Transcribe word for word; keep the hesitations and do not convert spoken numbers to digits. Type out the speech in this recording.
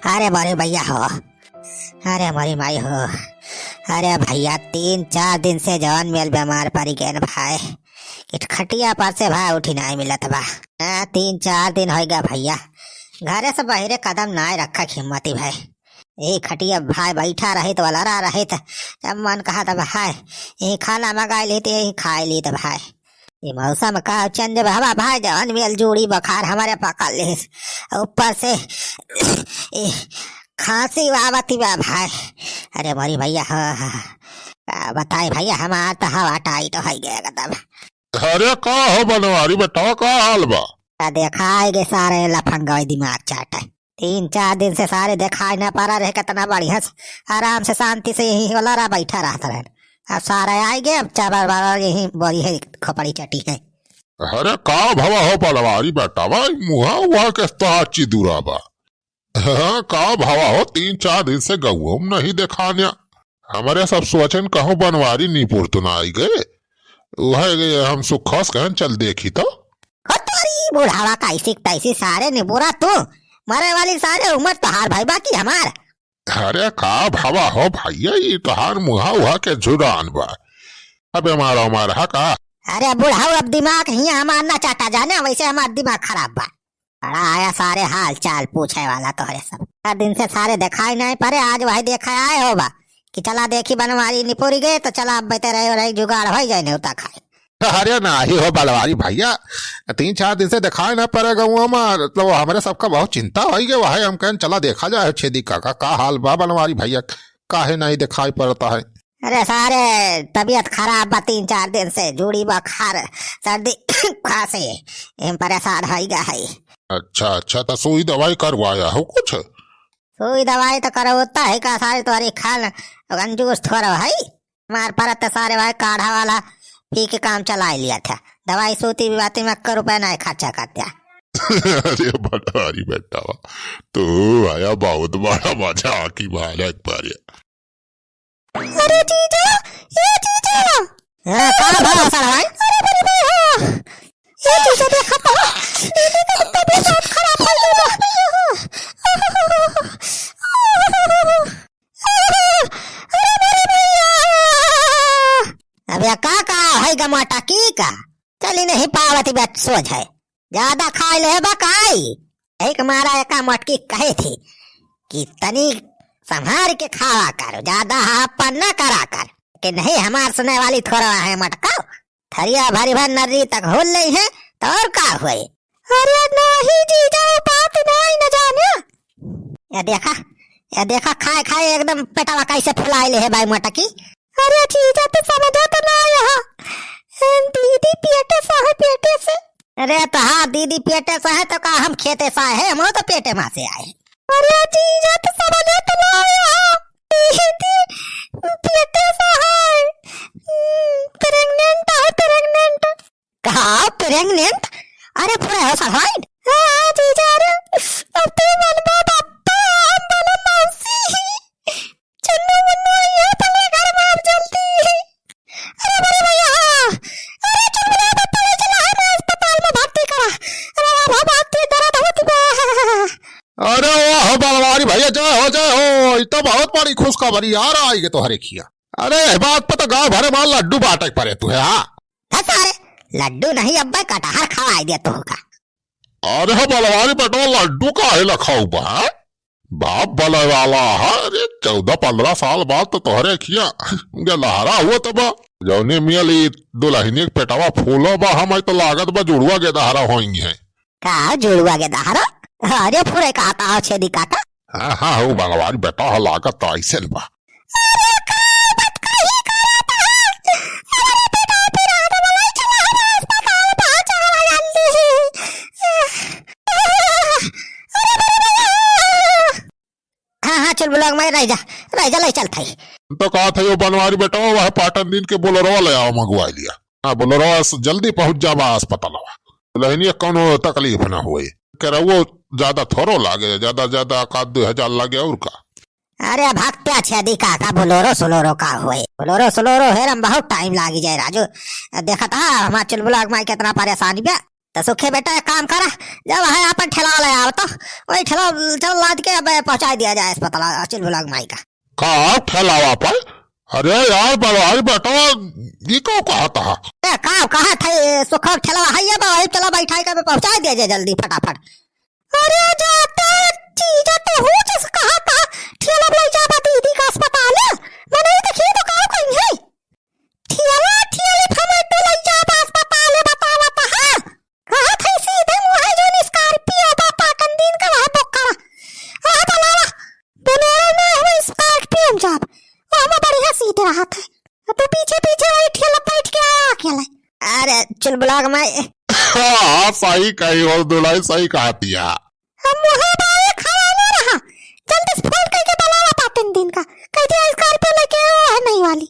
अरे मोरी भइया हो, अरे मोरी माई हो, अरे भइया, तीन चार दिन से जवन मेल बेमार परि गएन भाई, कि खटिया पर से भाई उठी नाहीं मिलत बा। हाँ, तीन चार दिन होइ गया भइया, घरे से बहिरे कदम नाहीं रखक हिम्मती भाई। ई खटिया भाई बैठा रहित, वलरा रहित, जब मन कहत भाई, ई खाना मंगाइ लीत, ई खाइ लीत भाई। ई मौसम का चेंज भवा भाई, जवन मेल जूड़ी बुखार हमरे पकड़ लिहिस। ऊपर से ई खांसी आवत बा भाई। अरे मोरी भइया, हाँ, हाँ। का बताई भइया, हमार त हवा टाइट होइ गया एकदम। अरे का हो बनवारी बेटा, का हाल बा? का देखाइ गे सारे लफंगवे दिमाग चाटे। तीन चार दिन से सारे देखाइ न परा रहे, कितना बढ़िया से आराम से शांति से यहीं वलरा बैठा रहत रहेन। अब सारे आइ गे, अब चाबर बाबर यहीं बोरी है, खोपड़ी चटी है। अरे का भवा हो बनवारी बेटा, भाई मुहा उहा के तो आची दूरा बा। हाँ, का भवा हो, तीन चार दिन से गउवो में नहीं देखान्या। हमरे सब सोचेन कहूँ बनवारी निपुर तो ना आइ गए। उहे हम सुखस कहन चल देखी तो। हो तोरी बुढ़ावा का ऐसी तैसी सारे निपुरा तू। मरे वाली सारे उमर तोहार भाई बाकी हमार। अरे का भवा हो भइया, ई तोहार मुहा उहा के जुरान बा। अब हमारा उमर हा का? अरे बुढ़ाऊ, अब दिमाग हियाँ हमार ना चाटा जाने, वैसे हमार दिमाग खराब बा। बड़ा आया सारे हाल चाल पूछे वाला तोहरे सब। चार दिन से सारे देखाइ नाहीं परे, आज वही देखे आए हो बा कि चला देखी बनवारी निपुरी गए, तो चला अब बेते रहे रही जुगाड़ होइ जाए नेवता खाए। अरे नाही हो बनवारी भइया, तीन चार दिन से देखाइ न परे गउवा में, मतलब हमरे सबका बहुत चिंता होइ गए, वही हम कहन चला देखा जाए छेदी काका का हाल बा बनवारी भइया, काहे नाहीं देखाइ पड़त है। अरे सारे, तबियत खराब बा तीन चार दिन से, जूड़ी बुखार, सर्दी, खांसी, एम परेशान होइ गया है। अच्छा, अच्छा, तो सुई दवाई करवाया हो कुछ? सुई दवाई तो करवता है का सारे, तोहरी खाल गंजूस थोड़ा है। हमार परत तो सारे भाई काढ़ा वाला पी के काम चलाइ लिया था, दवाई सूती भी बाती में एक रुपया नाहीं खर्चा करता। अरे बनवारी बेटा, तू आया बहुत बड़ा मजा आकी मारा एक बार। अरे जीजा, ए जीजा। हाँ, का भवा साला भाई? अरे बड़ी भाई हो। ए जीजा देखा तो, दीदी का तबियत बहुत खराब होइ गई बा। अरे बड़ी भइया। अबे का, का है गमाटा की का? चली नहीं पावत बा सोझ है। ज्यादा खाइ ले बा काई? एक मारा एका मोटकी कहे थी कि तनी संभार के खावा कर, ज्यादा हापन न करा कर। कि नहीं, हमार सुने वाली थोड़ा है मटका, थरिया भरी भर नर्री तक होल लेइ है, तो और का हुए? अरे नाही जीजा, बात नाही न जाने। या देखा, या देखा, खाए खाए एकदम पेटवा कैसे फुलाए ले है बाई मोटकी। अरे जीजा, तू समझा तो ना यहाँ, दीदी पेटे से है, पेटे से। अरे तो हाँ, दीदी पेटे से है तो का हम खेते से आए हैं, हम तो पेटे मा से आए हैं। अरे जीजा, तू समझा तो ना यहाँ, दीदी पेटे से है, pregnant है, pregnant। का pregnant? अरे पूरा हो सलवाइन? हाँ, जीजा रे, अब तू मनबा बप्पा, हम बोला मौसी। चुन्नू मुन्नू, ये पले घर में आप जल्दी। अरे बड़े भइया, अरे चुलबुला बप्पा ले चला है, मैं अस्पताल में भर्ती करा। अरे बाबा, बहुत तेज दर्द होती बा। अरे वाह बनवारी भइया, जय हो, जय हो, ई तो बहुत बड़ी खुशखबरी यार आइ गए तोहरे खिया। अरे, एह बात पर तो गाँव भरे मा लड्डू बाँटे के परे तुहे, हाँ? धत सारे, लड्डू नहीं, अब्बे कटहर खवाइ दिया तुहका। अरे, बलवारी बेटवा, लड्डू काहे ला खाऊ बा, हैं? बाप बले वाला है, अरे, चौदह पन्द्रह साल बाद तो तोहरे खिया गेदहरा हुआ तबा। जौने मियाँ ली दुलहिनी के पेटवा फूलो बा, हम तो लागत बा जुड़वा गेदहरा होइहैं। का जुड़वा गेदहरा? अरे, फुरे कहता हो छेदी काका। हाँ, हाँ, हो बनवारी बेटा हो, लागत तो ऐसे न बा। अरे, का बात कही करत है? अरे, बेटा, पिरात वाला चला हमारे अस्पताल पहुंचा हवा जल्दी। अरे, बड़े भैया। हाँ, हाँ, चल ब्लॉक में रह जा, रह जा, ले चल थाई। तो कहा था यो बनवारी बेटा, वह पाटन दिन के बोलेरो ले आओ, मंगवा लिया। हाँ, बोलेरो जल्दी पहुंच जावा अस्पताल। दुलहिनिया कौनो तकलीफ ना होए। केरउओ ज्यादा थोड़ो लागे, ज्यादा, ज्यादा एक आध दो हजार लागे और का। अरे भक्त्या छेदी काका, बोलेरो सोलेरो का होए? बोलेरो सोलेरो हेरम बहुत टाइम लागी जाए राजू। देखत हा हमार चुलबुला माई कितना परेशान बा। तो सुखे बेटा, एक काम करा, जब है अपन ठेला वाला आवा तो वही ठेला चल लाद के अब पहुँचा दिया जाए अस्पताल चुलबुलाग माई का। का ठेलावा पर? अरे यार बलवारी बेटवा, ये का कहत हा? ए, का कहत है, सुखा ठेला है ये बा, वही चला बैठाई के पहुँचा दिया जाए जल्दी फटाफट। अरे जाते चीजा तो हो जस कहत हा, ठेला ले जाबा दीदी का अस्पताल, मने देखिए तो का कहीं है। ठेला, ठेली फमेटो लइ जाब अस्पताल बतावत हा। कहत है सीधे मुँहे जौन Scorpio बा पाटन दिन का वह बुक करा। वह बुलावा। Bolero ना, हम Scorpio में जाब। वह में बढ़िया seat रहत है। अब तू पीछे पीछे वही ठेला बैठ के आया अकेले। अरे चुलबुलाग माई। हाँ, सही कही हो दुलाई, सही कहतिया। हम मुँहे बाए खड़ा ना रहा। जल्दी से फोन करके बुलावा पाटन दिन का। कह दिया Scorpio लेके आया है नई वाली।